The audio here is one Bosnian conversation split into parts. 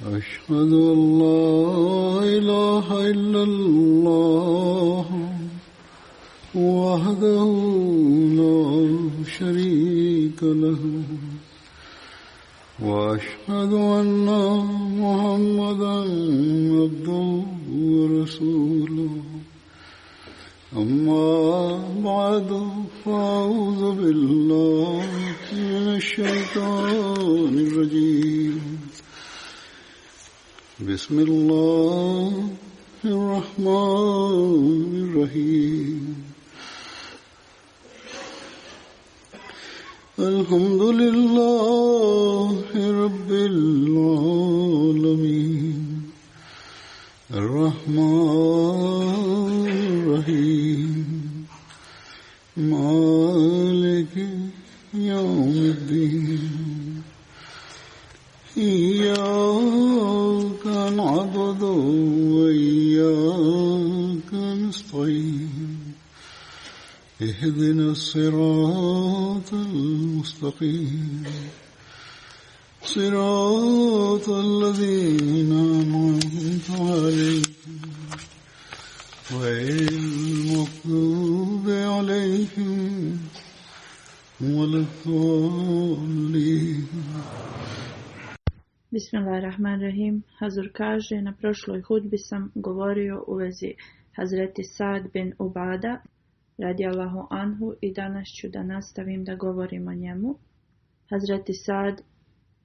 أشهد أن لا إله إلا الله وحده لا شريك له وأشهد أن محمدا عبده ورسوله أما بعد فأعوذ بالله من الشيطان الرجيم بسم الله الرحمن الرحيم الحمد لله رب العالمين الرحمن الرحيم مالك يوم الدين إياك نعبد وإياك نستعين اهدنا الصراط المستقيم صراط الذين أنعمت عليهم غير المغضوب عليهم ولا الضالين. Bismillahirrahmanirrahim. Hazur kaže, na prošloj hudbi sam govorio u vezi Hazreti Sad bin Ubada radijallahu anhu i danas ću da nastavim da govorim o njemu. Hazreti Sad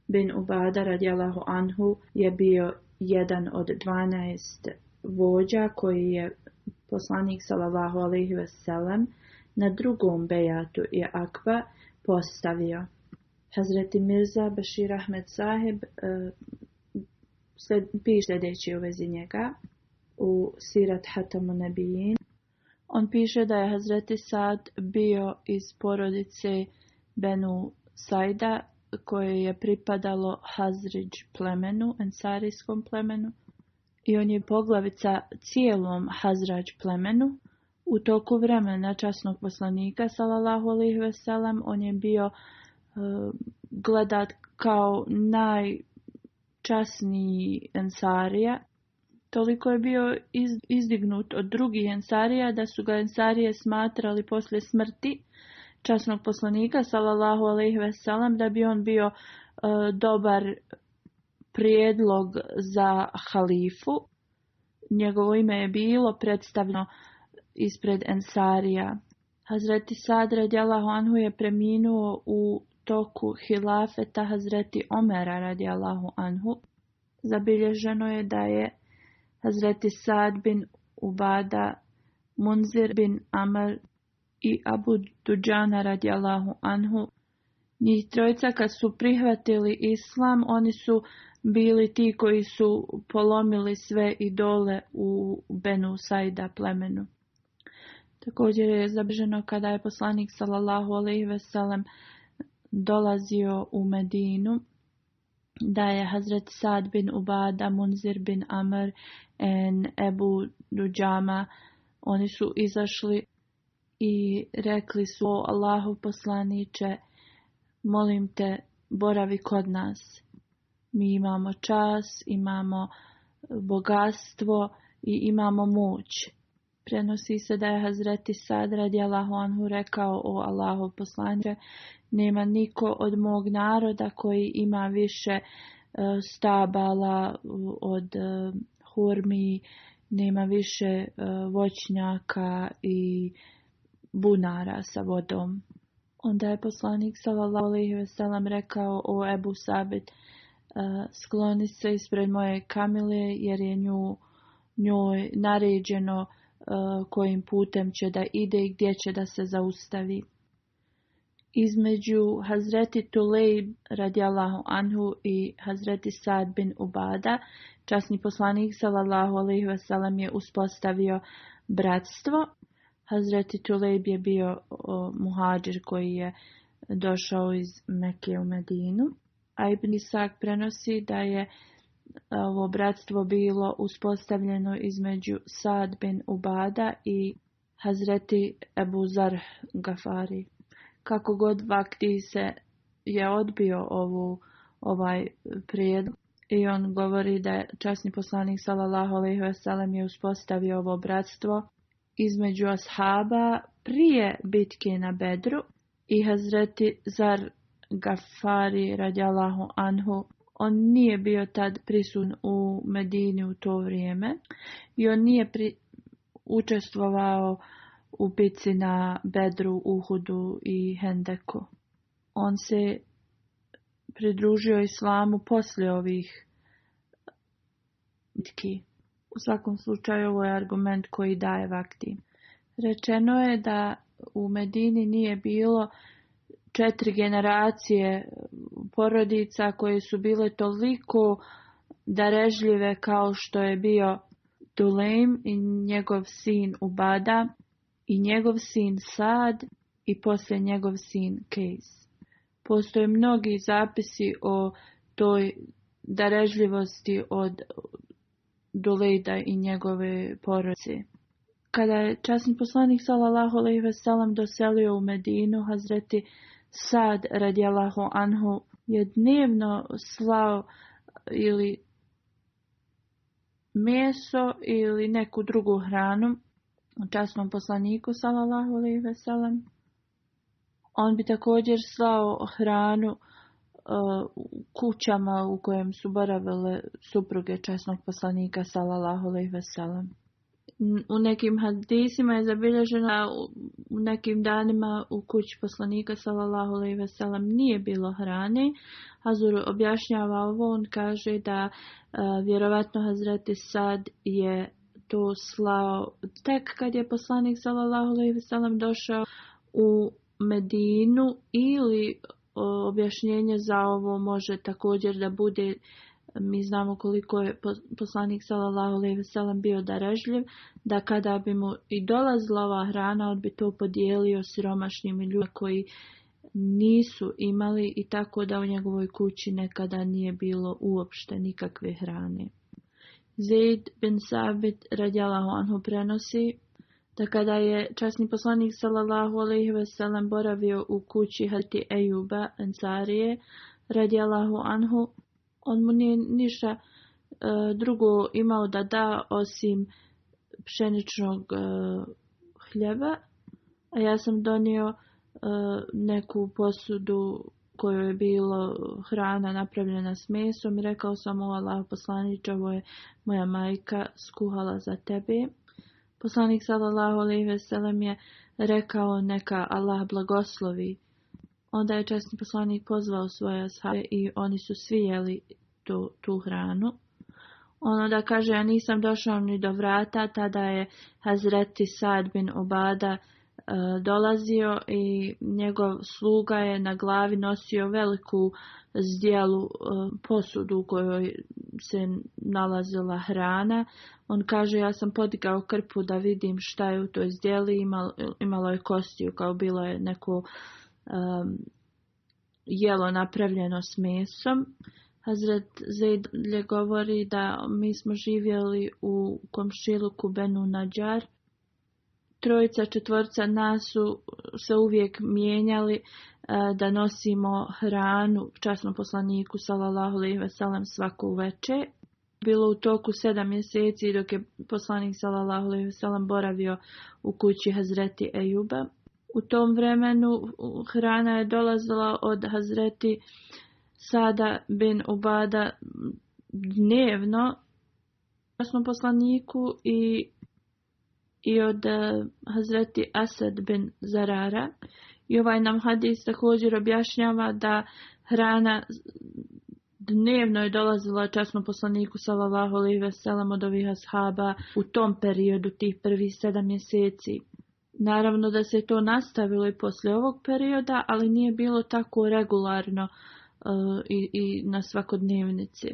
bin Ubada radijallahu anhu je bio jedan od 12 vođa koji je poslanik sallallahu alejhi ve sellem na drugom bejatu i akba postavio. Hazreti Mirza Bashir Ahmed Sahib piše sljedeći u vezi njega u Sirat Hatamun Nebijin. On piše da je Hazreti Sad bio iz porodice Benu Saida koje je pripadalo Hazridž plemenu, ensarijskom plemenu, i on je poglavica cijelom Hazradž plemenu. U toku vremena časnog poslanika sallallahu alejhi ve sellem on je bio gledat kao najčasniji ensarija. Toliko je bio izdignut od drugih ensarija da su ga ensarije smatrali poslije smrti časnog poslanika sallallahu alejhi ve sellem da bi on bio dobar prijedlog za halifu. Njegovo ime je bilo predstavljeno ispred ensarija. Hazreti Sad radijallahu anhu je preminuo u toku hilafeta Hazreti Omera radijallahu anhu. Zabilježeno je da je Hazreti Sad bin Ubada, Munzir bin Amr i Abu Duđana radijallahu anhu, njih trojica kad su prihvatili islam, oni su bili ti koji su polomili sve idole u Benu Saida plemenu. Također je zabilježeno kada je poslanik sallallahu alejhi ve sellem dolazio u Medinu, da je Hazret Sad bin Ubada, Munzir bin Amr i Ebu Duđama, oni su izašli i rekli su: o Allahov poslaniče, molim te, boravi kod nas. Mi imamo čas, imamo bogatstvo i imamo moć. Prenosi se da je Hazreti Sad radijallahu anhu rekao: o Allahov poslaniče, nema niko od mog naroda koji ima više stabala od hurmi, nema više voćnjaka i bunara sa vodom. Onda je poslanik sallallahu alejhi ve sellem rekao: o Ebu Sabit, skloni se ispred moje kamile jer je njoj naređeno kojim putem će da ide i gdje će da se zaustavi. Između Hazreti Tulejb radijallahu anhu i Hazreti Sad bin Ubada časni poslanik sallallahu alejhi ve sellem je uspostavio bratstvo. Hazreti Tulejb je bio muhadžir koji je došao iz Mekke u Medinu. A Ibn Isak prenosi da je ovo bratstvo bilo uspostavljeno između Sad bin Ubada i Hazreti Ebu Zar Gafari. Kako god Vakti se je odbio ovaj prijedlog, I on govori da je časni poslanik sallallahu alejhi ve sellem je uspostavio ovo bratstvo između ashaba prije bitke na Bedru i Hazreti Zar Gafari radijallahu anhu. On nije bio tad prisutan u Medini u to vrijeme i on nije učestvovao u bitci na Bedru, Uhudu i Hendeku. On se pridružio islamu poslije ovih bitki. U svakom slučaju ovo je argument koji daje vakti. Rečeno je da u Medini nije bilo 4 generacije porodica koje su bile toliko darežljive kao što je bio Dulejm i njegov sin Ubada i njegov sin Sad i poslije njegov sin Kejs. Postoje mnogi zapisi o toj darežljivosti od Dulejda i njegove porodice. Kada je časni poslanik sallallahu alejhi ve sellem doselio u Medinu, Hazreti Sad radijallahu anhu je dnevno slao ili meso ili neku drugu hranu časnom poslaniku sallallahu alejhi ve sellem. On bi također slao hranu u kućama u kojem su boravile supruge časnog poslanika sallallahu alejhi ve sellem. U nekim hadisima je zabilježeno u nekim danima u kući poslanika sallallahu alejhi ve sellem nije bilo hrane. Hazur objašnjava ovo, on kaže da vjerovatno Hazreti Sad je to slao tek kad je poslanik sallallahu alejhi ve sellem došao u Medinu, ili objašnjenje za ovo može također da bude, mi znamo koliko je poslanik sallallahu alejhi ve sellem bio darežljiv, da kada bi mu i dolazila ova hrana, on bi to podijelio siromašnim ljudima koji nisu imali, i tako da u njegovoj kući nekada nije bilo uopšte nikakve hrane. Zaid bin Sabit radijallahu anhu prenosi da kada je časni poslanik sallallahu alejhi ve sellem boravio u kući Hazreti Ejuba Ensarije radijallahu anhu, on mu nije ništa drugo imao da da osim pšeničnog hljeba, a ja sam donio neku posudu kojoj je bilo hrana napravljena s mesom i rekao sam mu: Allah poslaniče, ovo je moja majka skuhala za tebe. Poslanik sallallahu alejhi ve sellem je rekao: neka Allah blagoslovi. Onda je časni poslanik pozvao svoje ashabe i oni su svi jeli tu hranu. Ono da kaže: ja nisam došao ni do vrata, tada je Hazreti Sad bin Ubada dolazio i njegov sluga je na glavi nosio veliku zdjelu posudu u kojoj se nalazila hrana. On kaže: ja sam podigao krpu da vidim šta je u toj zdjeli, imalo je kostiju, kao bilo je neko jelo napravljeno s mesom. Hazret Zaid govori da mi smo živjeli u komšiluku Benu Nadjar. 3-4 nas su se uvijek mijenjali da nosimo hranu časnom poslaniku sallallahu alejhi ve sellem svaku večer. Bilo u toku 7 mjeseci dok je poslanik sallallahu alejhi ve sellem boravio u kući Hazreti Ejuba. U tom vremenu hrana je dolazila od Hazreti Sada bin Ubada dnevno časnom poslaniku i od Hazreti Asad bin Zarara. I ovaj nam hadis također objašnjava da hrana dnevno je dolazila časnom poslaniku sallallahu alejhi ve sellem od ovih ashaba u tom periodu, tih prvih 7 mjeseci. Naravno da se to nastavilo i poslije ovog perioda, ali nije bilo tako regularno i na svakodnevnici.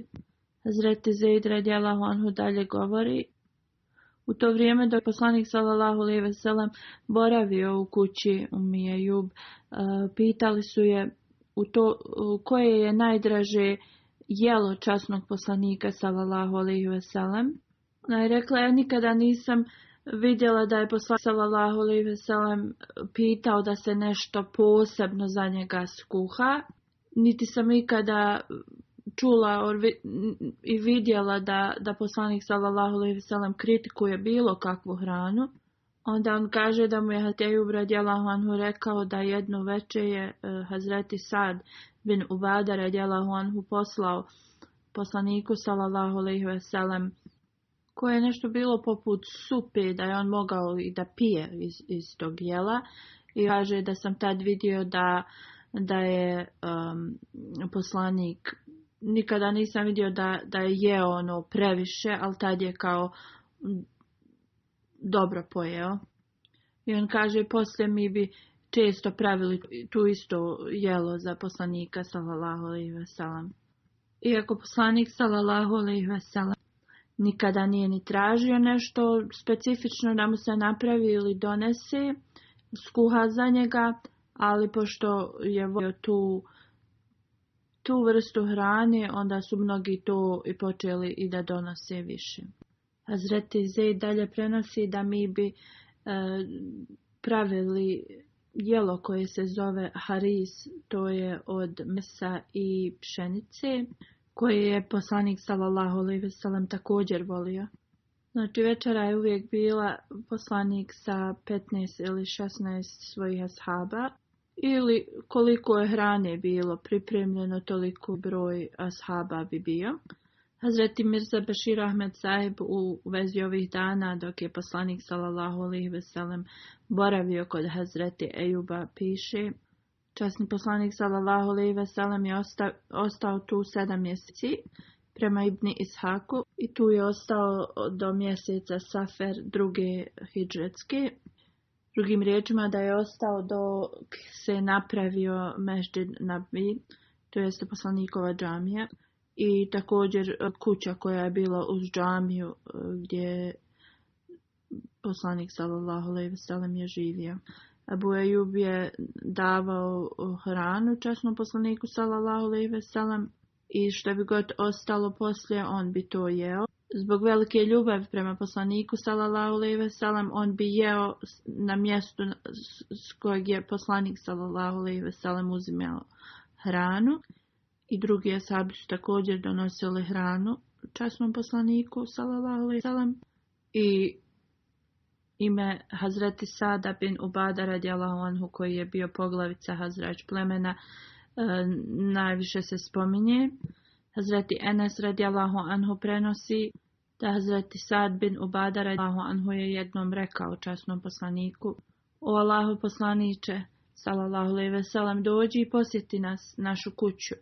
Hazreti Zaid radijallahu anhu dalje govori: u to vrijeme dok poslanik sallallahu alejhi ve sellem boravio u kući Ummi Ejub, pitali su je koje je najdraže jelo časnog poslanika sallallahu alejhi ve sellem. Ona je rekla: ja nikada nisam vidjela da je poslanik sallallahu alejhi ve sellem pitao da se nešto posebno za njega skuha, niti sam ikada čula i vidjela da poslanik sallallahu alejhi ve sellem kritikuje bilo kakvu hranu, onda on kaže da mu je Hazreti Ejub radijallahu anhu rekao da jedno veče je Hazreti Sad bin Ubada radijallahu anhu poslao poslaniku sallallahu alejhi ve sellem koje je nešto bilo poput supe, da je on mogao i da pije iz tog jela, i kaže da sam tad vidio da je poslanik, nikada nisam vidio da je jeo ono previše, ali tad je kao dobro pojeo. I on kaže, poslije mi bi često pravili tu isto jelo za poslanika sallallahu alejhi ve sellem. Iako poslanik sallallahu alejhi ve sellem nikada nije ni tražio nešto specifično da mu se napravi ili donese, skuha za njega, ali pošto je volio tu vrstu hrane, onda su mnogi to i počeli i da donose više. Hazreti Zeid dalje prenosi da mi bi pravili jelo koje se zove haris, to je od mesa i pšenice, koje je poslanik sallallahu alejhi ve sellem također volio. Znači večera je uvijek bila poslanik sa 15 ili 16 svojih ashaba, ili koliko je hrane bilo pripremljeno, toliko broj ashaba bi bio. Hazreti Mirza Bešir Ahmed Sahib u vezi ovih dana, dok je poslanik sallallahu alejhi ve sellem boravio kod Hazreti Ejuba, piše: časni poslanik sallallahu alejhi ve sellem je ostao tu 7 mjeseci prema Ibni Ishaku i tu je ostao do mjeseca Safer druge hidžretske. Drugim riječima da je ostao dok se napravio Mesdžid Nabi, to jeste poslanikova džamija, i također kuća koja je bila uz džamiju gdje poslanik sallallahu alejhi ve sellem je živio. Abu Ejub je davao hranu časnom poslaniku sallallahu alejhi ve sellem i što bi god ostalo poslije on bi to jeo. Zbog velike ljubavi prema poslaniku sallallahu alejhi ve sellem on bi jeo na mjestu s kojeg je poslanik sallallahu alejhi ve sellem uzimao hranu, i drugi ashabi su također donosili hranu časnom poslaniku sallallahu alejhi ve sellem. I ime Hazreti Sada bin Ubada radijallahu anhu, koji je bio poglavica Hazrač plemena, najviše se spominje. Hazreti Enes radijallahu anhu prenosi da Hazreti Sad bin Ubada radijallahu anhu je jednom rekao časnom poslaniku: o Allahu poslaniče sallallahu alejhi ve sellem, dođi i posjeti nas, našu kuću.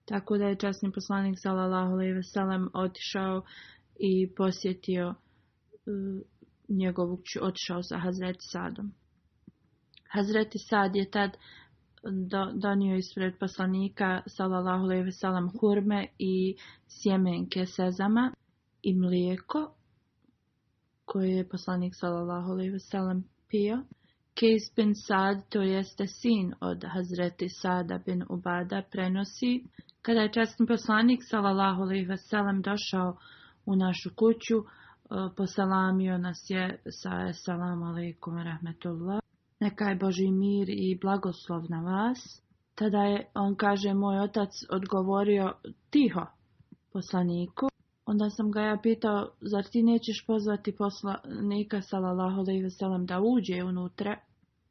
Tako da je časni poslanik sallallahu alejhi ve sellem otišao i posjetio njegovu kuću, otišao sa Hazreti Sadom. Hazreti Sad je tad donio ispred poslanika sallallahu alejhi ve sellem hurme i sjemenke sezama i mlijeko koje je poslanik sallallahu alejhi ve sellem pio. Kejs bin Sad, to jeste sin od Hazreti Sada bin Ubada, prenosi: kada je časni poslanik sallallahu alejhi ve sellem došao u našu kuću, poselamio nas je sa assalamu alejkum wa rahmetullah, neka je Božji mir i blagoslov na vas. Tada je, on kaže, moj otac odgovorio tiho poslaniku. Onda sam ga ja pitao: zar ti nećeš pozvati poslanika sallallahu alejhi ve sellem da uđe unutra?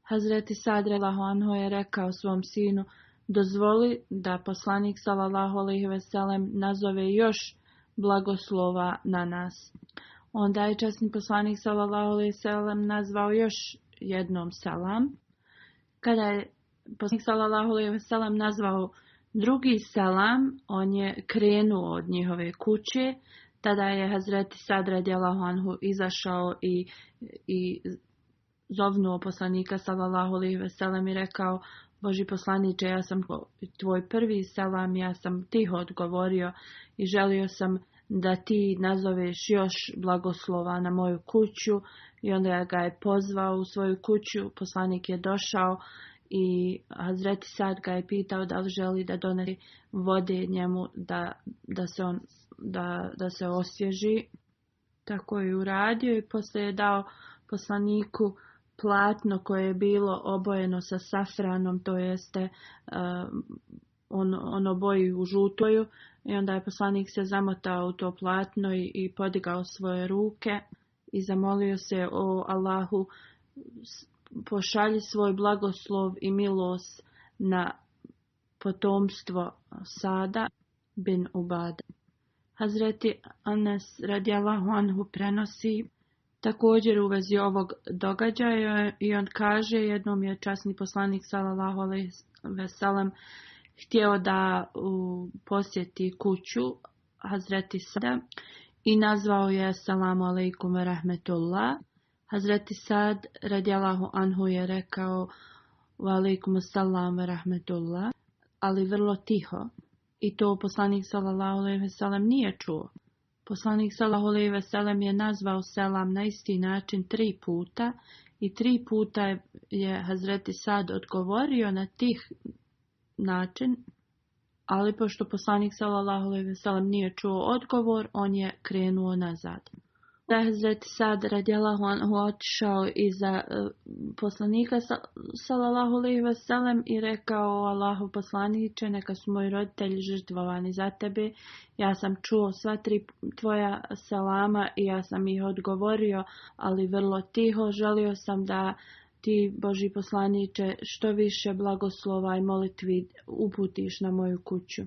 Hazreti Sad radijallahu anhu je rekao svom sinu: dozvoli da poslanik sallallahu alejhi ve sellem nazove još blagoslova na nas. Onda je časni poslanik sallallahu alejhi ve sellem nazvao još jednom selam. Kada je poslanik sallallahu alejhi ve sellem nazvao drugi selam, on je krenuo od njihove kuće. Tada je Hazreti Sad radijallahu anhu izašao i zovnuo poslanika sallallahu alejhi ve sellem i rekao: Božji poslaniče, ja sam tvoj prvi selam, ja sam tiho odgovorio i želio sam da ti nazoveš još blagoslova na moju kuću. I onda ga je pozvao u svoju kuću, poslanik je došao i Hazreti Sad ga je pitao da li želi da donese vode njemu da se osvježi. Tako je uradio i poslije je dao poslaniku platno koje je bilo obojeno sa safranom, to jeste ono boji u žutoju i onda je poslanik se zamotao u to platno i podigao svoje ruke i zamolio se o Allahu, pošalji svoj blagoslov i milost na potomstvo Sada bin Ubada. Hazreti Anas radijallahu anhu prenosi također u vezi ovog događaja i on kaže, jednom je časni poslanik sallallahu alejhi ve sellem htio da posjeti kuću Hazreti Sada i nazvao je Assalamu alaikum wa rahmetullah. Hazreti Sad radijallahu anhu je rekao wa alaikum assalam wa rahmetullah, ali vrlo tiho. I to poslanik sallallahu alejhi ve sellem nije čuo. Poslanik sallallahu alejhi ve sellem je nazvao selam na isti način 3 puta i 3 puta je Hazreti Sad odgovorio na tih način, ali pošto poslanik sallallahu alejhi ve sellem nije čuo odgovor, on je krenuo nazad. Da je Hazreti Sad radijallahu anhu otišao iza poslanika sallallahu alejhi ve sellem i rekao: Allahu poslaniče, neka su moji roditelji žrtvovani za tebe. Ja sam čuo sva 3 tvoja selama i ja sam ih odgovorio, ali vrlo tiho. Želio sam da ti, Božji poslaniče, što više blagoslova i molitvi uputiš na moju kuću.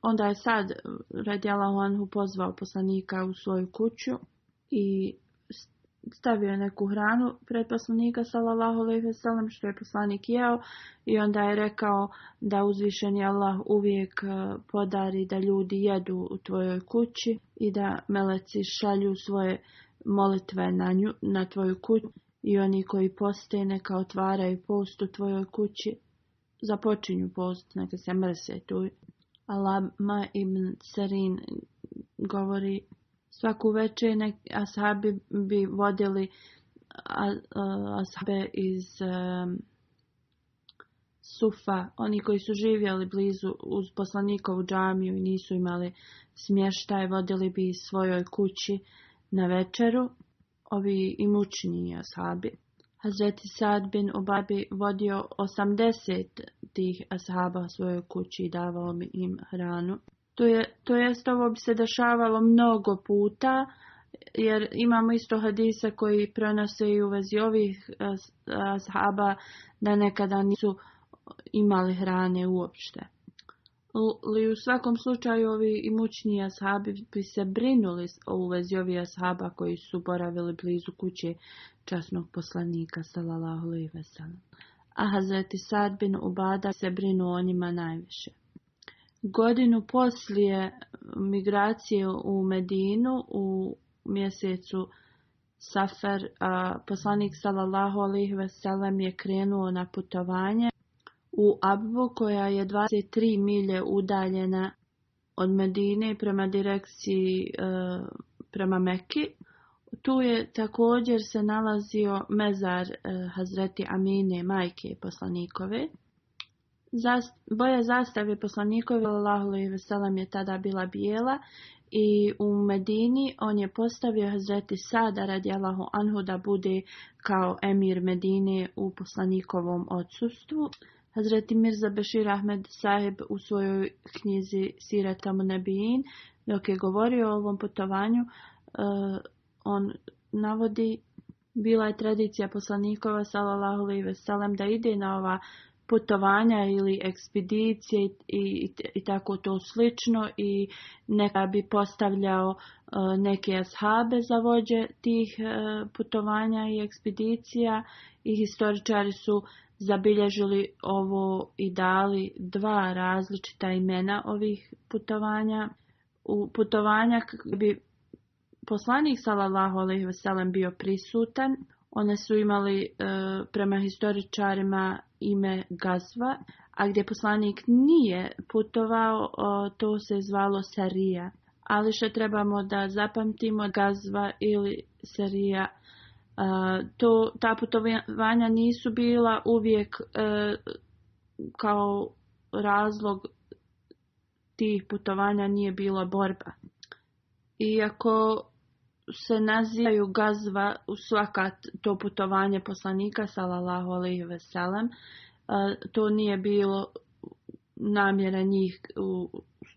Onda je Sad radijallahu anhu pozvao poslanika u svoju kuću i stavio neku hranu pred poslanika sallallahu alejhi ve sellem, što je poslanik jeo, i onda je rekao da uzvišeni Allah uvijek podari da ljudi jedu u tvojoj kući i da meleci šalju svoje molitve na tvoju kuću i oni koji poste neka otvaraju post u tvojoj kući, započinju post, neka se mrse tu. Alama ibn Serin govori, svaku večer ashabi bi vodili ashabe iz Sufa, oni koji su živjeli blizu uz poslanikovu džamiju i nisu imali smještaj, vodili bi iz svojoj kući na večeru, ovi imućniji ashabi. Hazreti Sad bin Ubada bi vodio 80 tih ashaba svojoj kući i davao im hranu. To jest ovo bi se dešavalo mnogo puta, jer imamo isto hadise koji prenose i u vezi ovih ashaba da nekada nisu imali hrane uopšte. U svakom slučaju ovi imućniji ashabi bi se brinuli u vezi ovih ashaba koji su boravili blizu kuće časnog poslanika sallallahu alejhi ve sellem. A Hazreti Sad bin Ubada se brinuo o njima najviše. Godinu poslije migracije u Medinu u mjesecu Safar, poslanik sallallahu alejhi ve sellem je krenuo na putovanje u Abbu, koja je 23 milje udaljena od Medine prema direkciji prema Meki. Tu je također se nalazio mezar Hazreti Amine, majke poslanikove. Boja zastave poslanikove sallallahu alejhi ve sellem je tada bila bijela i u Medini on je postavio Hazreti Sada radijallahu anhu da bude kao emir Medine u poslanikovom odsustvu. Hazreti Mirza Bešir Ahmed Sahib u svojoj knjizi Sirat an-Nabijin, dok je govorio o ovom putovanju, on navodi, bila je tradicija poslanikova sallallahu alejhi ve sellem da ide na ova putovanja ili ekspedicije i tako to slično, i neka bi postavljao neke ashabe za vođe tih putovanja i ekspedicija, i historičari su zabilježili ovo i dali 2 različita imena ovih putovanja. U putovanja bi poslanik sallallahu alejhi ve sellem bio prisutan, one su imali prema historičarima ime Gazva, a gdje poslanik nije putovao, to se zvalo Sarija. Ali što trebamo da zapamtimo, Gazva ili Sarija, ta putovanja nisu bila uvijek kao razlog tih putovanja nije bila borba. Iako se nazivaju Gazva u svaka to putovanje poslanika sallallahu alejhi ve sellem, to nije bilo namjera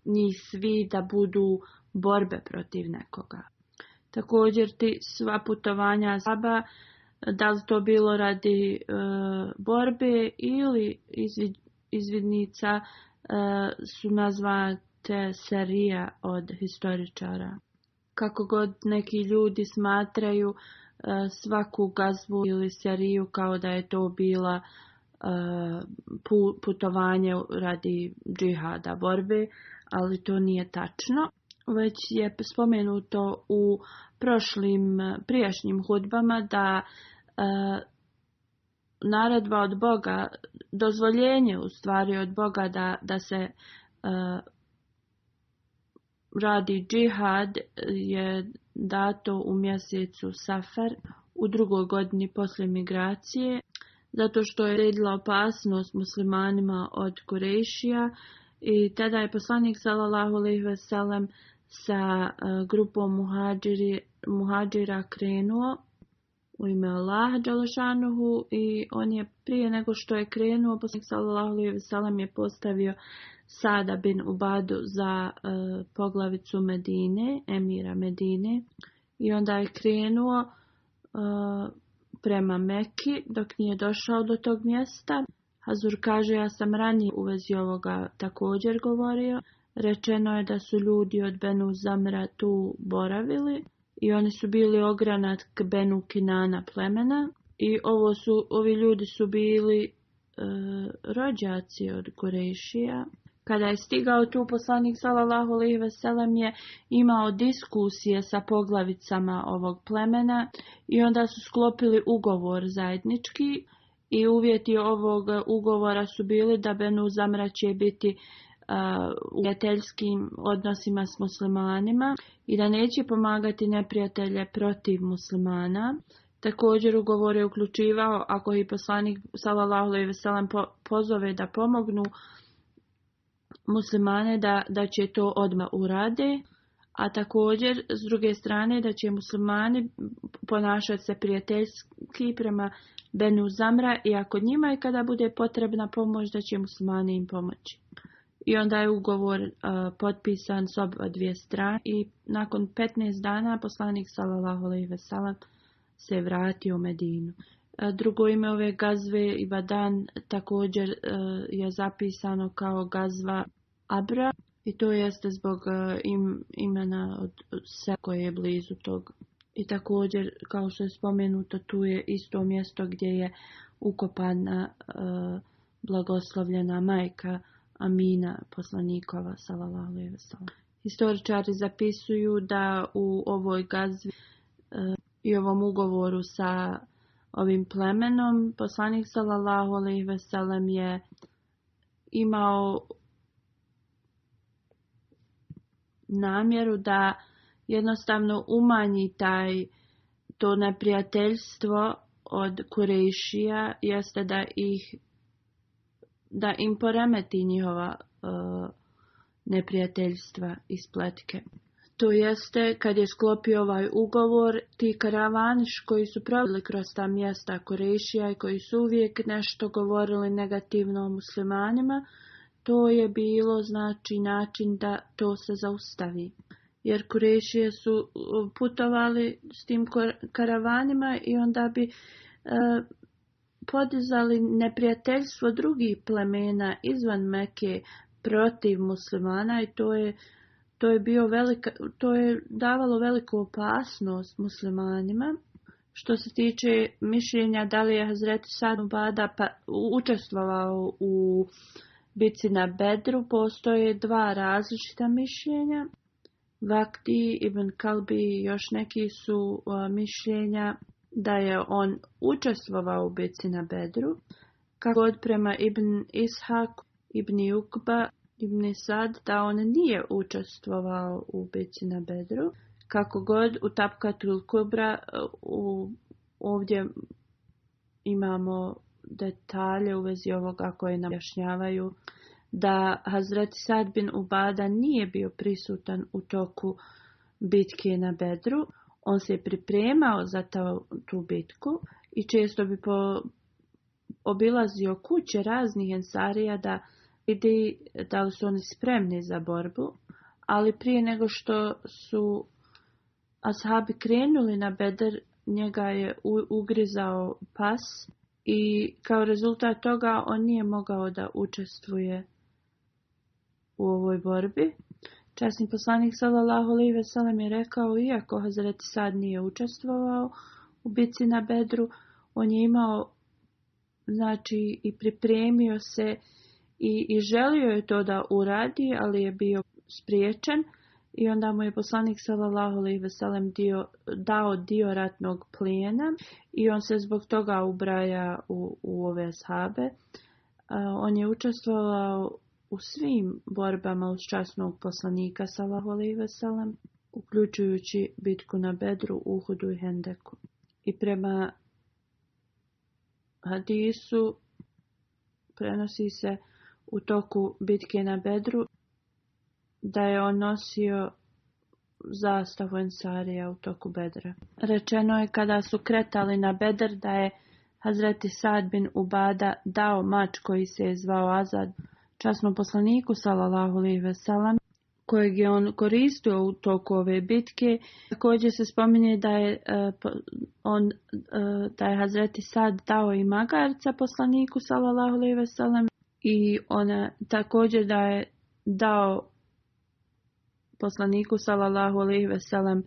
njih svi da budu borbe protiv nekoga. Također sva putovanja ashaba, da li to bilo radi borbe ili izvidnica, su nazvate serija od historičara. Kako god neki ljudi smatraju svaku gazvu ili seriju kao da je to bila putovanje radi džihada, borbe, ali to nije tačno. Već je spomenuto u prijašnjim hudbama da naredba od Boga, dozvoljenje u stvari od Boga da se radi džihad je dato u mjesecu Safar u 2. godini poslije migracije, zato što je redila opasnost muslimanima od Kurejšija, i tada je poslanik sallallahu alejhi ve sellem sa grupom muhadžira krenuo u ime Allaha dželešanuhu, i on je prije nego što je krenuo, poslanik sallallahu alejhi ve sellem je postavio Sada bin Ubadu za poglavicu Medine, emira Medine, i onda je krenuo prema Meki dok nije došao do tog mjesta. Hazur kaže, ja sam ranije u vezi ovoga također govorio. Rečeno je da su ljudi od Benu Zamra tu boravili i oni su bili ogranak Benu Kinana plemena, i ovi ljudi su bili rođaci od Kurejšija. Kada je stigao tu, poslanik sallallahu alejhi ve sellem je imao diskusije sa poglavicama ovog plemena i onda su sklopili ugovor zajednički, i uvjeti ovog ugovora su bili da Benu Zamra će biti u prijateljskim odnosima s muslimanima i da neće pomagati neprijatelje protiv muslimana. Također ugovor je uključivao, ako i poslanik sallallahu alejhi ve sellem pozove da pomognu muslimane, da će to odmah urade, a također s druge strane da će muslimani ponašati se prijateljski prema Benu Zamra, i ako njima i kada bude potrebna pomoć, da će muslimani im pomoći. I onda je ugovor potpisan s oba dvije strane, i nakon 15 dana poslanik sallallahu alejhi ve sellem se vratio u Medinu. Drugo ime ove gazve Ibadan također je zapisano kao gazva Abra, i to jeste zbog imena od sela koje je blizu tog. I također, kao što je spomenuto, tu je isto mjesto gdje je ukopana blagoslovljena majka Amina poslanikova sallallahu alejhi ve sellem. Historičari zapisuju da u ovoj gazvi i ovom ugovoru sa ovim plemenom poslanik sallallahu alejhi ve sellem je imao namjeru da jednostavno umanji to neprijateljstvo od Kurejšija, jeste da im poremeti njihova neprijateljstva i spletke. To jeste, kad je sklopio ovaj ugovor, ti karavani koji su proveli kroz ta mjesta Kurejšija i koji su uvijek nešto govorili negativno o muslimanima, to je bilo znači način da to se zaustavi. Jer Kurejšije su putovali s tim karavanima i onda bi podizali neprijateljstvo drugih plemena izvan Meke protiv muslimana, i to je davalo veliku opasnost muslimanima. Što se tiče mišljenja da li je Hazreti Sad bin Ubada učestvovao u bitci na Bedru, postoje dva različita mišljenja. Vakti, Ibn Kalbi i još neki su mišljenja da je on učestvovao u bitci na Bedru. Kako god prema Ibn Ishak, Ibn Ukba, Ibn Sad, da on nije učestvovao u bitci na Bedru. Kako god u Tabkatul Kubra ovdje imamo detalje u vezi ovoga koje nam objašnjavaju da Hazreti Sad bin Ubada nije bio prisutan u toku bitke na Bedru. On se pripremao za tu bitku i često bi obilazio kuće raznih ensarija da vidi da li su oni spremni za borbu, ali prije nego što su ashabi krenuli na Bedr, njega je ugrizao pas i kao rezultat toga on nije mogao da učestvuje u ovoj borbi. Časni poslanik sallallahu alejhi ve sellem je rekao, iako Hazreti Sad nije učestvovao u bitci na Bedru, on je imao, znači, i pripremio se i želio je to da uradi, ali je bio spriječen i onda mu je poslanik sallallahu alejhi ve sellem dao dio ratnog plijena i on se zbog toga ubraja u ove ashabe. On je učestvovao u svim borbama uz časnog poslanika sallallahu alejhi ve sellem, uključujući bitku na Bedru, Uhudu i Hendeku. I prema hadisu prenosi se u toku bitke na Bedru da je on nosio zastavu Ensarija u toku Bedra. Rečeno je kada su kretali na Bedr da je Hazreti Sad bin Ubada dao mač koji se je zvao Azad časnom poslaniku sallallahu alejhi ve sellem, kojeg je on koristio u toku ove bitke. Također se spominje da je Hazreti Sad dao i magarca poslaniku sallallahu alejhi ve sellem i ona također da je dao poslaniku sallallahu alejhi ve sellem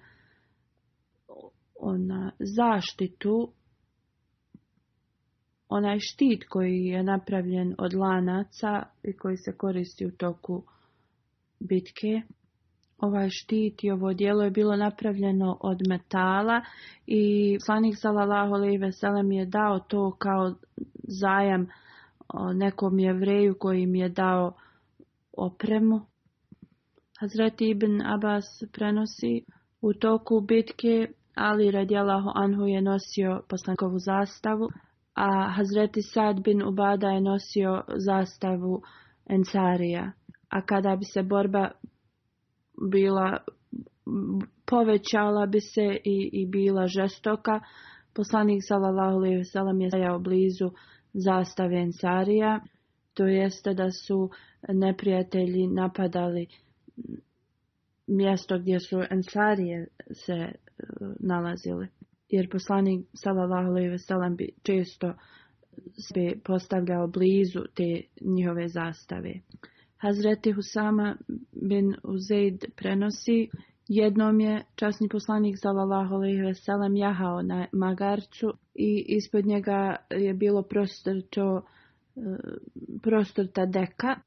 zaštitu, onaj štit koji je napravljen od lanaca i koji se koristi u toku bitke. Ovaj štit i ovo djelo je bilo napravljeno od metala i poslanik sallallahu alejhi ve sellem je dao to kao zajam nekom Jevreju koji im je dao opremu. Hazreti Ibn Abbas prenosi u toku bitke Ali radijallahu anhu je nosio poslanikovu zastavu, a Hazreti Sad bin Ubada je nosio zastavu Ensarija. A kada bi se borba povećala bi se i bila žestoka, poslanik sallallahu alejhi ve sellem je stajao blizu zastave Ensarija, to jeste da su neprijatelji napadali mjesto gdje su Ensarije se nalazili. Jer poslanik sallallahu alejhi ve sellem bi često se postavljao blizu te njihove zastave. Hazreti Husama bin Uzeid prenosi, jednom je časni poslanik sallallahu alejhi ve sellem jahao na magarcu i ispod njega je bilo prostrta deka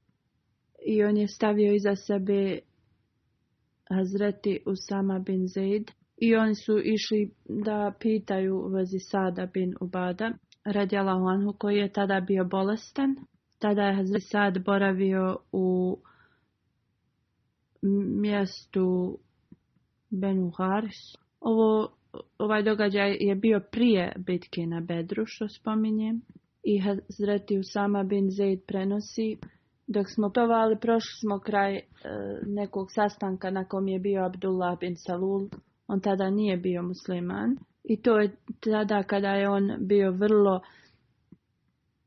i on je stavio iza sebe Hazreti Usama bin Zeid i oni su išli da pitaju u vezi Sada bin Ubada radijallahu anhu, koji je tada bio bolestan. Tada je Hazreti Sad boravio u mjestu Benu Haris. Ovaj događaj je bio prije bitke na Bedru, što spominjem. I Hazreti Usama bin Zeid prenosi, dok smo putovali, prošli smo kraj nekog sastanka na kom je bio Abdullah bin Salul. On tada nije bio musliman. I to je tada kada je on bio vrlo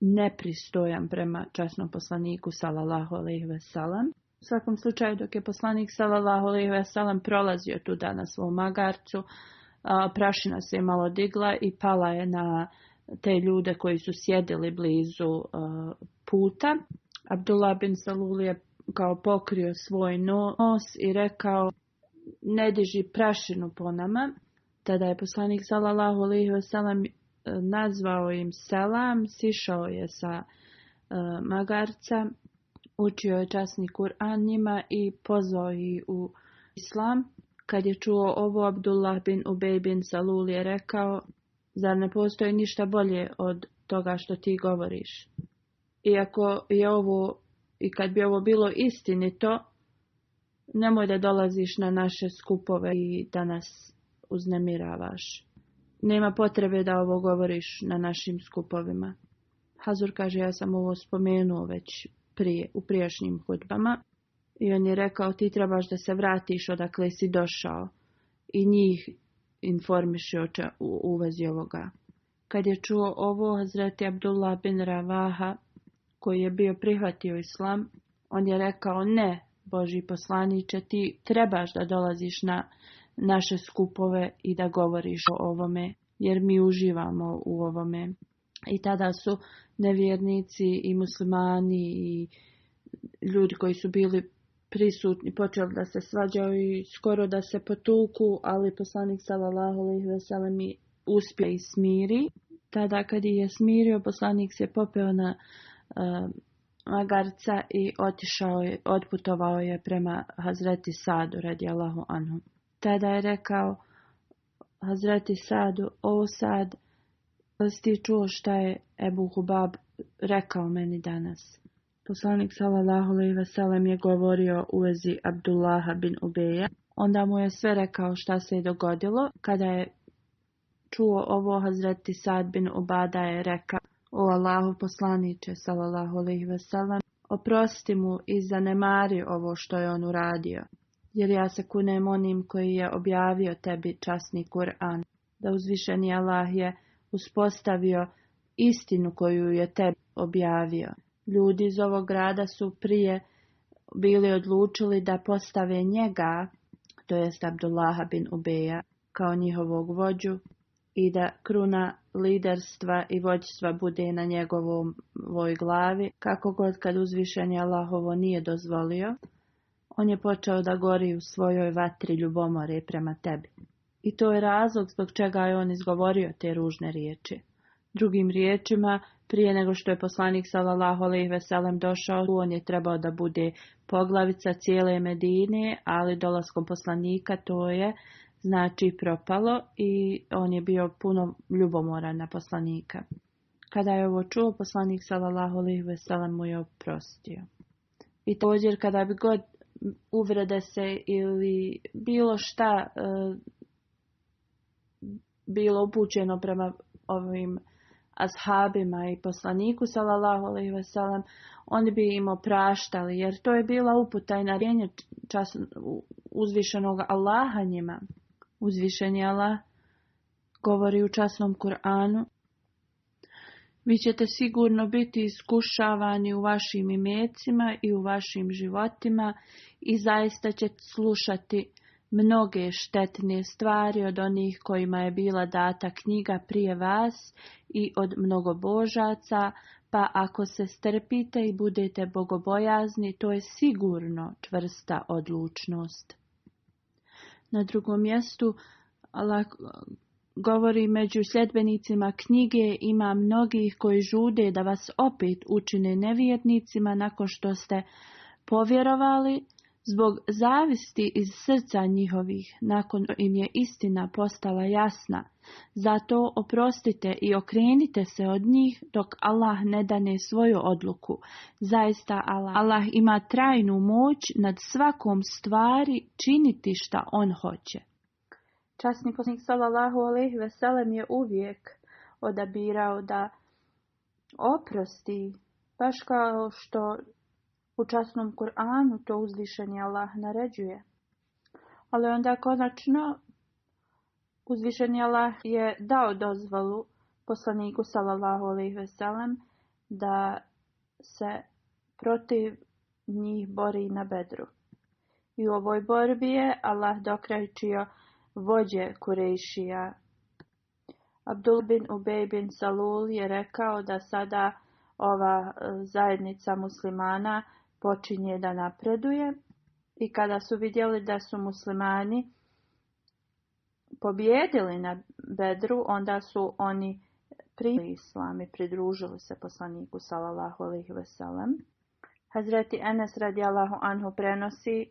nepristojan prema časnom poslaniku sallallahu alejhi ve sellem. U svakom slučaju, dok je poslanik sallallahu alejhi ve sellem prolazio tuda na svom magarcu, prašina se je malo digla i pala je na te ljude koji su sjedili blizu puta. Abdullah bin Salul je kao pokrio svoj nos i rekao, ne diži prašinu po nama. Tada je poslanik sallallahu alejhi ve sellem nazvao im selam, sišao je sa magarca, učio je časni Kur'an njima i pozvao ih u islam. Kad je čuo ovo, Abdullah bin Ubej bin Salul je rekao, zar ne postoji ništa bolje od toga što ti govoriš? Iako je ovo, i kad bi ovo bilo istinito, nemoj da dolaziš na naše skupove i da nas uznemiravaš. Nema potrebe da ovo govoriš na našim skupovima. Hazur kaže, ja sam ovo spomenuo već u prijašnjim hudbama. I on je rekao, ti trebaš da se vratiš odakle si došao i njih informiši u vezi ovoga. Kad je čuo ovo, Hazreti Abdullah bin Ravaha, koji je bio prihvatio islam, on je rekao: ne, Božji poslaniče, ti trebaš da dolaziš na naše skupove i da govoriš o ovome, jer mi uživamo u ovome. I tada su nevjernici i muslimani i ljudi koji su bili prisutni počeli da se svađaju i skoro da se potuku, ali poslanik sallallahu alejhi ve sellem uspio i smiri. Tada kad je smirio, poslanik se popeo na magarca i otputovao je prema Hazreti Sadu radijallahu anhu. Tada je rekao Hazreti Sadu: o Sad, jesi ti čuo šta je Ebu Hubab rekao meni danas? Poslanik sallallahu alejhi ve sellem je govorio u vezi Abdullaha bin Ubeja. Onda mu je sve rekao šta se je dogodilo. Kada je čuo ovo, Hazreti Sad bin Ubada je rekao: o Allahu poslaniče sallallahu alejhi ve sellem, oprosti mu i zanemari ovo što je on uradio, jer ja se kunem onim koji je objavio tebi časni Kur'an, da uzvišeni Allah je uspostavio istinu koju je tebi objavio. Ljudi iz ovog grada su prije bili odlučili da postave njega, to jest Abdullaha bin Ubeja, kao njihovog vođu i da kruna liderstva i vođstva bude na njegovoj glavi. Kako god, kad uzvišeni Allah ovo nije dozvolio, on je počeo da gori u svojoj vatri ljubomore prema tebi. I to je razlog zbog čega je on izgovorio te ružne riječi. Drugim riječima, prije nego što je poslanik sallallahu alejhi ve sellem došao, on je trebao da bude poglavica cijele Medine, ali dolaskom poslanika to je znači propalo i on je bio puno ljubomoran na poslanika. Kada je ovo čuo, poslanik sallallahu alejhi ve sellem mu je oprostio. I također kada bi god uvrede se ili bilo šta bilo upućeno prema ovim ashabima i poslaniku sallallahu alejhi ve sellem, oni bi im opraštali, jer to je bila uputa i naređenje uzvišenog Allaha njima. Uzvišeni Allah govori u časnom Kur'anu: vi ćete sigurno biti iskušavani u vašim imecima i u vašim životima i zaista ćete slušati mnoge štetne stvari od onih kojima je bila data knjiga prije vas i od mnogobožaca, pa ako se strpite i budete bogobojazni, to je sigurno čvrsta odlučnost. Na drugom mjestu Allah govori: među sljedbenicima knjige ima mnogih koji žude da vas opet učine nevjernicima nakon što ste povjerovali, zbog zavisti iz srca njihovih, nakon im je istina postala jasna. Zato oprostite i okrenite se od njih dok Allah ne dane svoju odluku. Zaista Allah ima trajnu moć nad svakom stvari činiti šta on hoće. Časni poslanik sallallahu alejhi ve sellem je uvijek odabirao da oprosti, baš kao što u časnom Kur'anu to uzvišeni Allah naređuje. Ali onda konačno uzvišeni Allah je dao dozvolu poslaniku sallallahu alejhi ve sellem da se protiv njih bori na Bedru. I u ovoj borbi je Allah dokrajčio vođe Kurejšija. Abdullah bin Ubej bin Salul je rekao da sada ova zajednica muslimana počinje da napreduje, i kada su vidjeli da su muslimani pobjedili na Bedru, onda su oni primili islam i pridružili se poslaniku sallallahu alejhi ve sellem. Hazreti Enes radijallahu anhu prenosi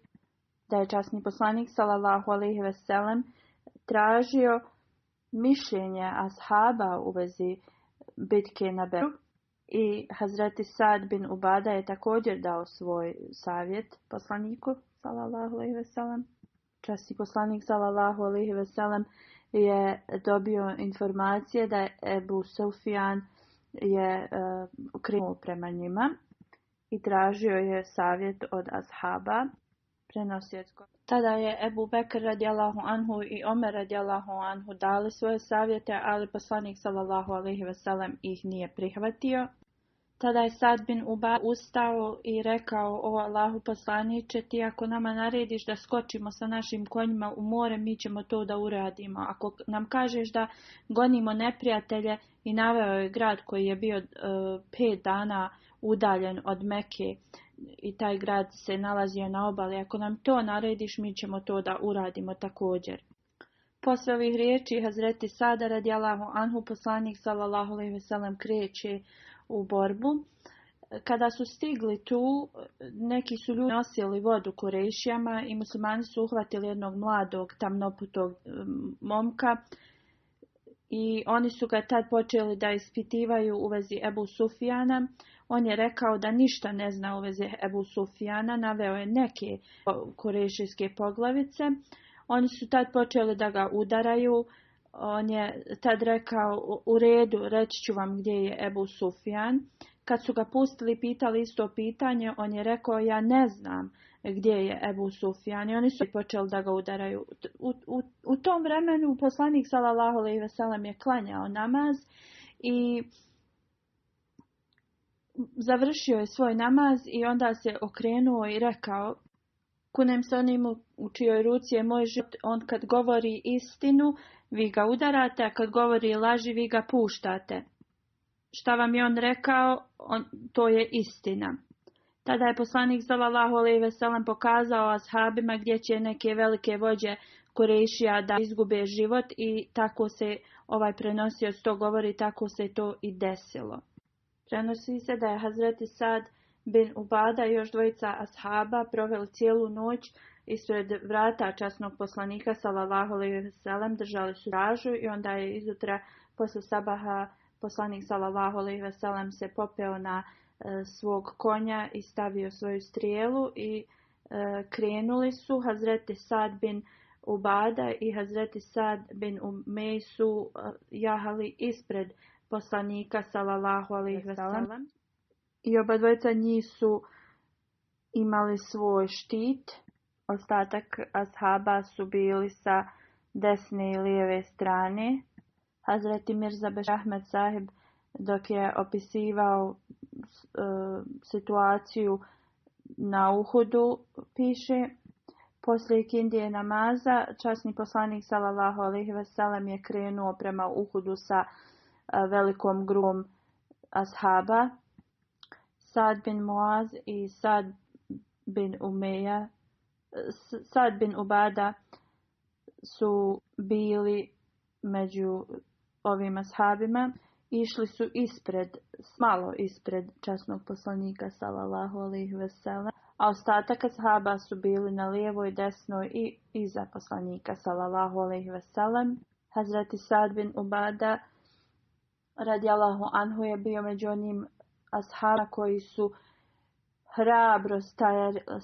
da je časni poslanik sallallahu alejhi ve sellem tražio mišljenje ashaba u vezi bitke na Bedru. I Hazreti Sad bin Ubada je također dao svoj savjet poslaniku sallallahu alejhi ve sellem. Časni poslanik sallallahu alejhi ve sellem je dobio informacije da je Ebu Sufjan je krenuo prema njima i tražio je savjet od ashaba. Tada je Ebu Bekr radijallahu anhu i Omer radijallahu anhu dali svoje savjete, ali poslanik sallallahu alejhi ve sellem ih nije prihvatio. Tada je Sad bin Ubada ustao i rekao: O Allahu poslaniče, ti ako nama narediš da skočimo sa našim konjima u more, mi ćemo to da uradimo. Ako nam kažeš da gonimo neprijatelje, i naveo je grad koji je bio 5 dana udaljen od Mekke, i taj grad se nalazio na obali. Ako nam to narediš, mi ćemo to da uradimo također. Posle ovih riječi Hazreti Sada radijallahu anhu, poslanik sallallahu alejhi ve sellem kreće u borbu. Kada su stigli tu, neki su ljudi nosili vodu Kurejšijama i muslimani su uhvatili jednog mladog tamnoputog momka i oni su ga tad počeli da ispitivaju u vezi Ebu Sufjana. On je rekao da ništa ne zna u vezi Ebu Sufjana, naveo je neke kurejšijske poglavice. Oni su tad počeli da ga udaraju. On je tad rekao: u redu, reći ću vam gdje je Ebu Sufjan. Kad su ga pustili, pitali isto pitanje, on je rekao: ja ne znam gdje je Ebu Sufjan. I oni su počeli da ga udaraju. U tom vremenu poslanik sallallahu alejhi ve sellem je klanjao namaz i završio je svoj namaz i onda se okrenuo i rekao: kunem se onim u čijoj ruci je moj život, on kad govori istinu, vi ga udarate, a kad govori laži, vi ga puštate. Šta vam je on rekao, to je istina. Tada je poslanik sallallahu alejhi ve sellem pokazao ashabima gdje će neke velike vođe Kurejšija da izgube život i tako se prenosioc to govori, tako se to i desilo. Prenosi se da je Hazreti Sad bin Ubada i još dvojica ashaba proveli cijelu noć ispred vrata časnog poslanika sallallahu alejhi ve sellem, držali su stražu i onda je izutra posle sabaha poslanik sallallahu alejhi ve sellem se popeo na svog konja i stavio svoju strijelu i krenuli su. Hazreti Sad bin Ubada i Hazreti Sad bin Umej su jahali ispred poslanika sallallahu alejhi ve sellem i oba dvojica njih su imali svoj štit. Ostatak ashaba su bili sa desne i lijeve strane. Hazreti Mirza Bešir Ahmed Sahib, dok je opisivao situaciju na Uhudu, piše: poslije ikindije namaza časni poslanik sallallahu alejhi ve sellem je krenuo prema Uhudu sa velikom grupom ashaba. Sad bin Muaz i Sad bin Ubada su bili među ovim ashabima. Išli su malo ispred časnog poslanika sallallahu alejhi ve sellem, a ostatak ashaba su bili na lijevoj, desnoj i iza poslanika sallallahu alejhi ve sellem. Hazreti Sad bin Ubada radijallahu anhu je bio među onim ashabima koji su hrabro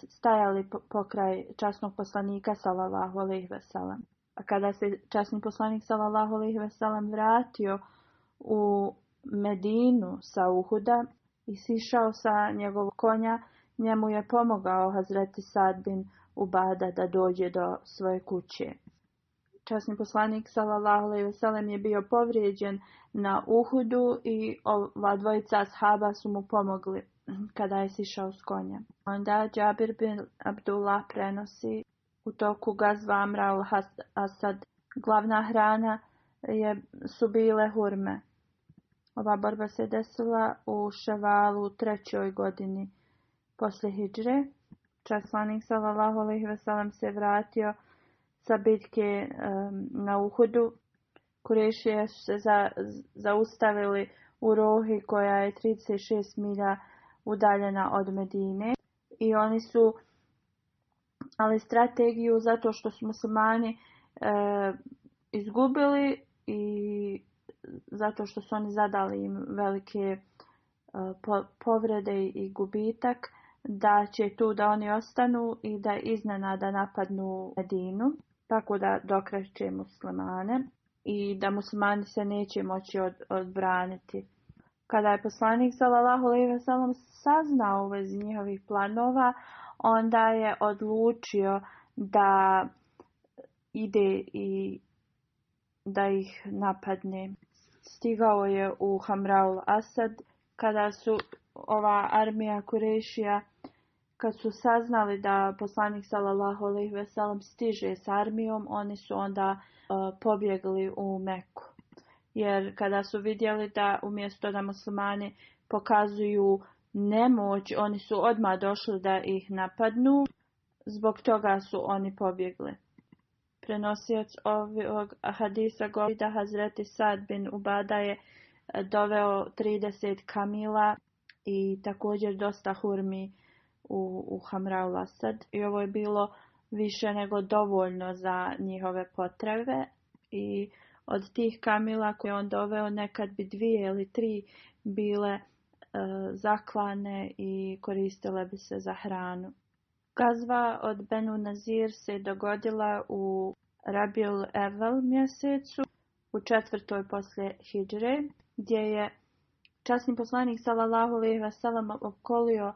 stajali pokraj časnog poslanika sallallahu alejhi ve sellem. A kada se časni poslanik sallallahu alejhi ve sellem vratio u Medinu sa Uhuda i sišao sa njegovog konja, njemu je pomogao Hazreti Sad bin Ubada da dođe do svoje kuće. Časni poslanik sallallahu alejhi ve sellem je bio povrijeđen na Uhudu i ova dvojica ashaba su mu pomogli kada je sišao s konja. Onda Džabir bin Abdullah prenosi: u toku gazva Amra al-Asad glavna hrana su bile hurme. Ova borba se desila u Ševalu 3. godini poslije hidžre. Poslanik sallallahu alejhi ve sellem se vratio sa bitke na Uhudu. Kurejšije su se zaustavili u Rohi koja je 36 milja udaljena od Medine i oni su ali strategiju zato što su muslimani izgubili i zato što su oni zadali im velike povrede i gubitak, da će tu da oni ostanu i da iznenada napadnu Medinu, tako da dokreće muslimane i da muslimani se neće moći odbraniti. Kada je poslanik sallallahu alejhi ve sellem saznao u vezi njihovih planova, onda je odlučio da ide i da ih napadne. Stigao je u Hamra al-Asad kada su ova armija Kurešija, kad su saznali da poslanik sallallahu alejhi ve sellem stiže s armijom, oni su onda pobjegli u Meku. Jer kada su vidjeli da umjesto da muslimani pokazuju nemoć, oni su odmah došli da ih napadnu, zbog toga su oni pobjegli. Prenosioc ovog hadisa govori da Hazreti Sad bin Ubada je doveo 30 kamila i također dosta hurmi u Hamraul Asad. I ovo je bilo više nego dovoljno za njihove potrebe. I od tih kamila koje on doveo, nekad bi 2 ili 3 bile zaklane i koristile bi se za hranu. Gazva od Benu Nazir se dogodila u Rabiul Evvel mjesecu, u 4. poslije Hidžre, gdje je časni poslanik sallallahu alejhi ve sellem opkolio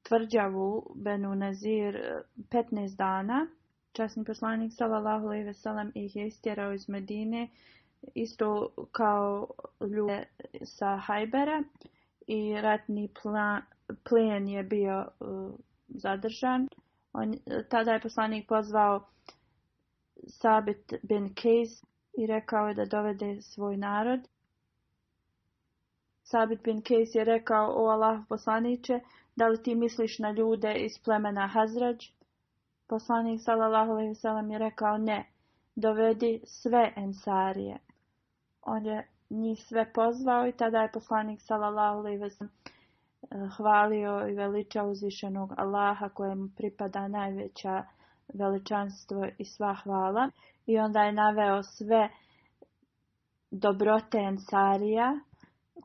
tvrđavu Benu Nazir 15 dana. Časni poslanik sallallahu alejhi ve sellem ih je istjerao iz Medine, isto kao ljude sa Hajbera, i ratni plen je bio zadržan. Tada je poslanik pozvao Sabit bin Kejs i rekao je da dovede svoj narod. Sabit bin Kejs je rekao: o Allah poslaniče, da li ti misliš na ljude iz plemena Hazrađ? Poslanik sallallahu alejhi ve sellem je rekao: ne, dovedi sve ensarije. On je njih sve pozvao i tada je poslanik sallallahu alejhi ve sellem hvalio i veličao uzvišenog Allaha, kojemu pripada najveća veličanstvo i sva hvala. I onda je naveo sve dobrote ensarija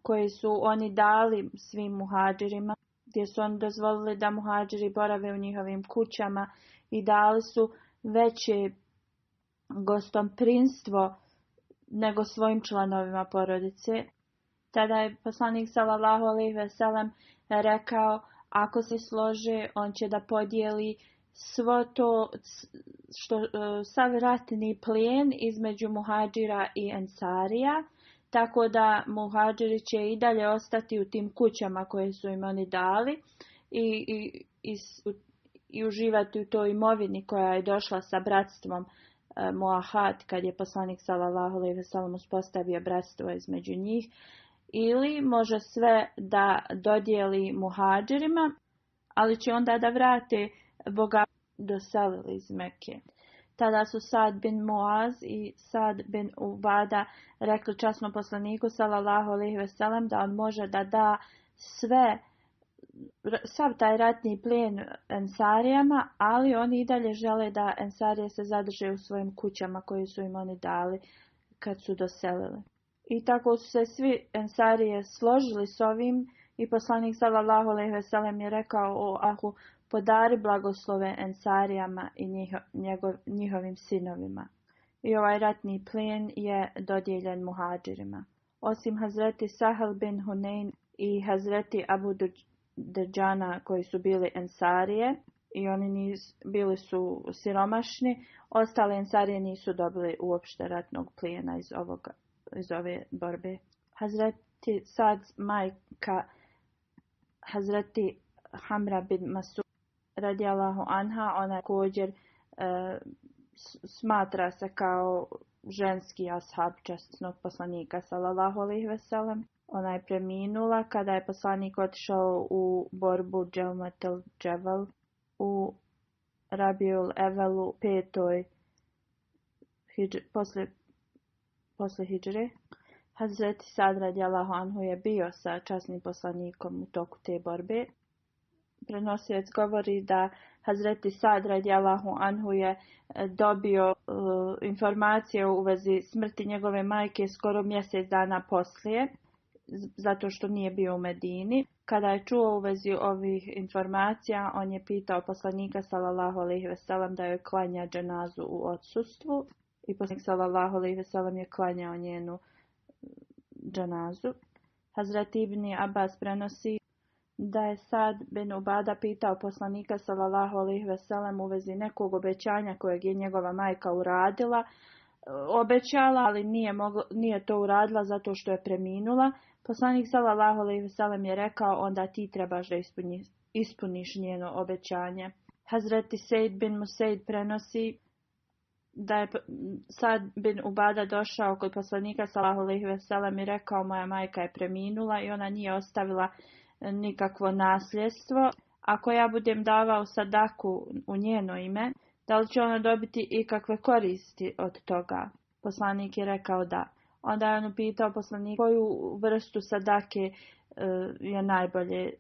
koje su oni dali svim muhadžirima, gdje su oni dozvolili da muhadžiri borave u njihovim kućama i dali su veće gostomprinstvo nego svojim članovima porodice. Tada je poslanik sallallahu alejhi ve sellem rekao: ako se slože, on će da podijeli svo to sav ratni plijen između muhadžira i ensarija, tako da muhadžiri će i dalje ostati u tim kućama koje su im oni dali i uživati u toj imovini koja je došla sa bratstvom Muahad, kad je poslanik sallallahu alejhi ve sellem uspostavio bratstvo između njih. Ili može sve da dodijeli muhadžirima, ali će onda da vrate bogatstvo doselili iz Mekke. Tada su Sad bin Muaz i Sad bin Ubada rekli časnom poslaniku sallallahu alejhi ve sellem da on može da da sav taj ratni plijen ensarijama, ali oni i dalje žele da ensarije se zadrže u svojim kućama koje su im oni dali kad su doselili. I tako su se svi ensarije složili s ovim i poslanik sallallahu alejhi ve sellem je rekao: o Ahu, podari blagoslove ensarijama i njihovim sinovima. I ovaj ratni plijen je dodijeljen muhadžirima. Osim Hazreti Sahel bin Hunein i Hazreti Abu Drdžana koji su bili ensarije i oni bili su siromašni, ostale ensarije nisu dobili uopšte ratnog plijena iz ove borbe. Hazreti Sad majka Hazreti Hamra bin Masud radijallahu anha, ona također smatra se kao ženski ashab časnog poslanika sallallahu alejhi ve sellem. Ona je preminula kada je poslanik otišao u borbu Dželmetel Džebel u Rabiul Evelu 5. Posle Hidžre. Hazreti Sad radijallahu anhu je bio sa časnim poslanikom u toku te borbe. Prenosioc govori da Hazreti Sad radijallahu anhu je dobio informacije u vezi smrti njegove majke skoro mjesec dana poslije, zato što nije bio u Medini. Kada je čuo u vezi ovih informacija, on je pitao poslanika sallallahu alejhi ve sellem da joj klanja dženazu u odsustvu i poslanik sallallahu alejhi ve sellem je klanjao njenu dženazu. Hazreti Ibn Abbas prenosi da je Sad bin Ubada pitao poslanika sallallahu alejhi ve sellem u vezi nekog obećanja kojeg je njegova majka obećala, ali nije to uradila zato što je preminula, Poslanik sallallahu alejhi ve sellem je rekao: onda ti trebaš da ispuniš njeno obećanje. Hazreti Sejd bin Museid prenosi da je Sad bin Ubada došao kod poslanika sallallahu alejhi ve sellem i rekao: moja majka je preminula i ona nije ostavila nikakvo nasljedstvo. Ako ja budem davao sadaku u njeno ime, da li će ona dobiti ikakve koristi od toga? Poslanik je rekao da. Onda je on upitao poslanika koju vrstu sadake je najbolje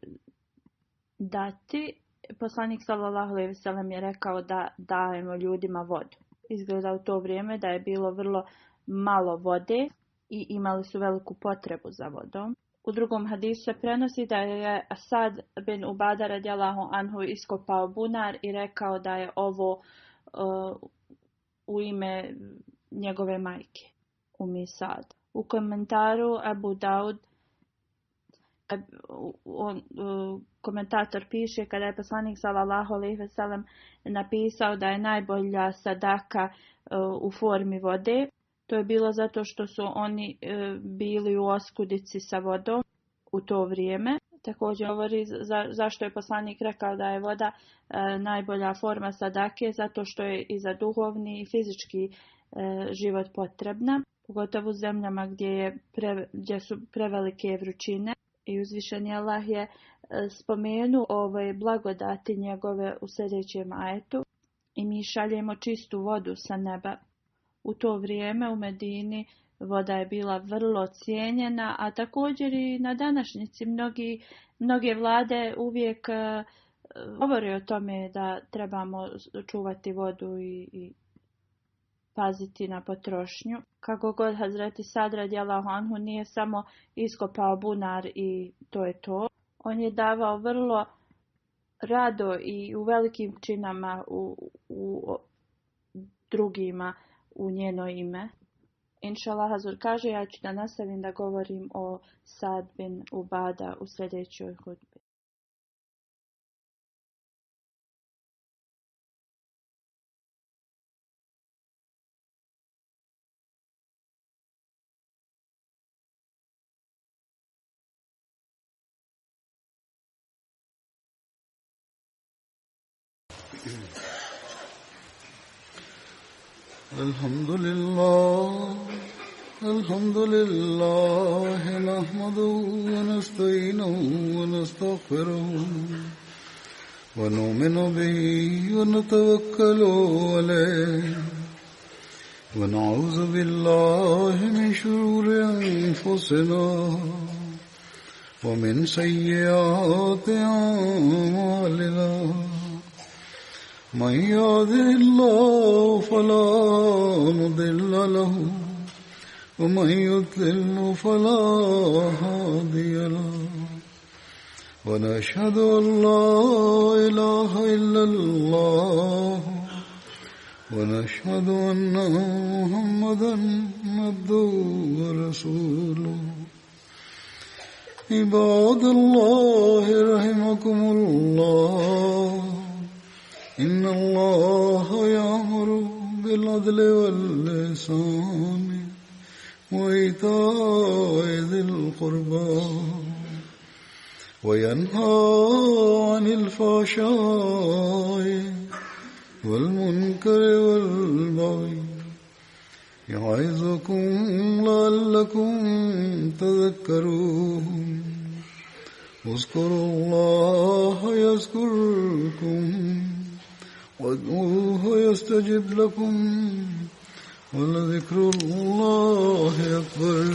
dati. Poslanik sallallahu alejhi ve sellem je rekao da dajemo ljudima vodu. Izgleda u to vrijeme da je bilo vrlo malo vode i imali su veliku potrebu za vodom. U drugom hadisu se prenosi da je Sad bin Ubada radijallahu anhu iskopao bunar i rekao da je ovo u ime njegove majke, Umi Sad. U komentaru Abu Daud komentator piše kada je poslanik sallallahu alejhi ve sellem napisao da je najbolja sadaka u formi vode. To je bilo zato što su oni bili u oskudici sa vodom u to vrijeme. Također govori zašto je poslanik rekao da je voda najbolja forma sadake, zato što je i za duhovni i fizički život potrebna, pogotovo u zemljama gdje su prevelike vrućine. I uzvišeni Allah je spomenuo ove blagodati njegove u sljedećem ajetu: i mi šaljemo čistu vodu sa neba. U to vrijeme u Medini voda je bila vrlo cijenjena, a također i na današnjici mnoge vlade uvijek govore o tome da trebamo čuvati vodu i paziti na potrošnju. Kako god Hazreti Sad radijallahu anhu nije samo iskopao bunar i to je to. On je davao vrlo rado i u velikim činama u drugima u njeno ime. Inšallah Hazur kaže, ja ću da nastavim da govorim o Sad bin Ubada u sljedećoj hudbi. الحمد لله نحمده ونستعينه ونستغفره ونؤمن به ونتوكل عليه ونعوذ بالله من شرور أنفسنا ومن سيئات أعمالنا من يهده الله فلا مضل له ومن يضلل فلا هادي له ونشهد أن لا إله إلا الله ونشهد أن محمدا عبده ورسوله عباد الله رحمكم الله إن الله يأمر بالعدل والإحسان وإيتاء ذي القربى وينهى عن الفحشاء والمنكر والبغي يعظكم لعلكم تذكرون اذكروا الله يذكركم وادعوه يستجب لكم ولذكر الله أكبر